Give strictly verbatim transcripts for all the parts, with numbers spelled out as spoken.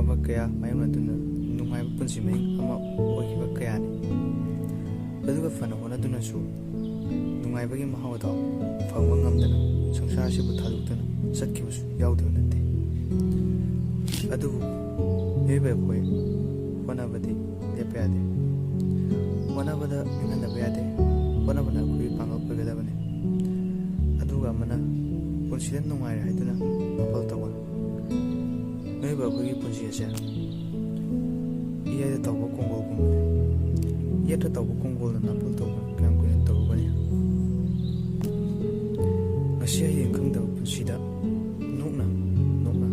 ꯊꯕꯛ ꯀꯌꯥ ꯃꯥꯌꯣꯛꯅꯗꯨꯅ ꯅꯨꯡꯉꯥꯏꯕ ꯄꯨꯟꯁꯤ ꯃꯍꯤꯡ ꯑꯃ ꯑꯣꯏꯈꯤꯕ ꯀꯌꯥꯅꯤ꯫ ꯑꯗꯨꯒ ꯐꯅ ꯍꯣꯠꯅꯗꯨꯅꯁꯨ ꯅꯨꯡꯉꯥꯏꯕꯒꯤ ꯃꯍꯥꯎ ꯑꯗꯣ ꯐꯪꯕ ꯉꯝꯗꯅ ꯁꯪꯁꯥꯔꯁꯤꯕꯨ ꯊꯥꯗꯣꯛꯇꯨꯅ ꯆꯠꯈꯤꯕꯁꯨ ꯌꯥꯎꯗꯕ ꯅꯠꯇꯦ꯫ ꯑꯗꯨꯕꯨ ꯃꯤꯑꯣꯏꯕ ꯑꯩꯈꯣꯏ ꯍꯣꯠꯅꯕꯗꯤ ꯂꯦꯞꯄ ꯌꯥꯗꯦ꯫ ꯍꯣꯠꯅꯕꯗ ꯅꯤꯡꯍꯟꯗꯕ ꯌꯥꯗꯦ꯫ ꯍꯣꯠꯅꯕꯅ ꯑꯩꯈꯣꯏꯒꯤ ꯄꯥꯡꯒꯜ ꯑꯣꯏꯒꯗꯕꯅꯤ꯫ ꯑꯗꯨꯒ ꯑꯃꯅ ꯄꯨꯟꯁꯤꯗ ꯅꯨꯡꯉꯥꯏꯔꯦ ꯍꯥꯏꯗꯨꯅ ꯃꯥꯄꯜ ꯇꯧꯒꯅꯨ꯫ ꯃꯤꯑꯣꯏꯕ ꯑꯩꯈꯣꯏꯒꯤ ꯄꯨꯟꯁꯤ ꯑꯁꯦ ꯏꯌꯥꯏꯗ ꯇꯧꯕ ꯀꯣꯡꯒꯣꯜꯒꯨꯝꯕꯅꯤ꯫ ꯏꯌꯦꯠꯇ ꯇꯧꯕ ꯀꯣꯡꯒꯣꯜꯅ ꯅꯥꯄꯜ ꯇꯧꯕ ꯀꯌꯥꯝ ꯀꯨꯏꯅ ꯇꯧꯔꯨꯒꯅꯤ? ꯉꯁꯤ ꯍꯌꯦꯡ ꯈꯪꯗꯕ ꯄꯨꯟꯁꯤꯗ ꯅꯣꯛꯅ ꯅꯣꯛꯅ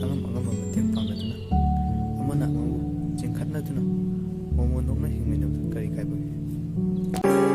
ꯑꯉꯝ ꯑꯉꯝꯕ ꯃꯇꯦꯡ ꯄꯥꯡꯅꯗꯨꯅ ꯑꯃꯅ ꯑꯃꯕꯨ ꯆꯤꯡꯈꯠꯅꯗꯨꯅ ꯃꯣꯃꯣꯟ ꯅꯣꯛꯅ ꯍꯤꯡꯃꯤꯟꯅꯕꯗ ꯀꯔꯤ ꯀꯥꯏꯕꯒꯦ?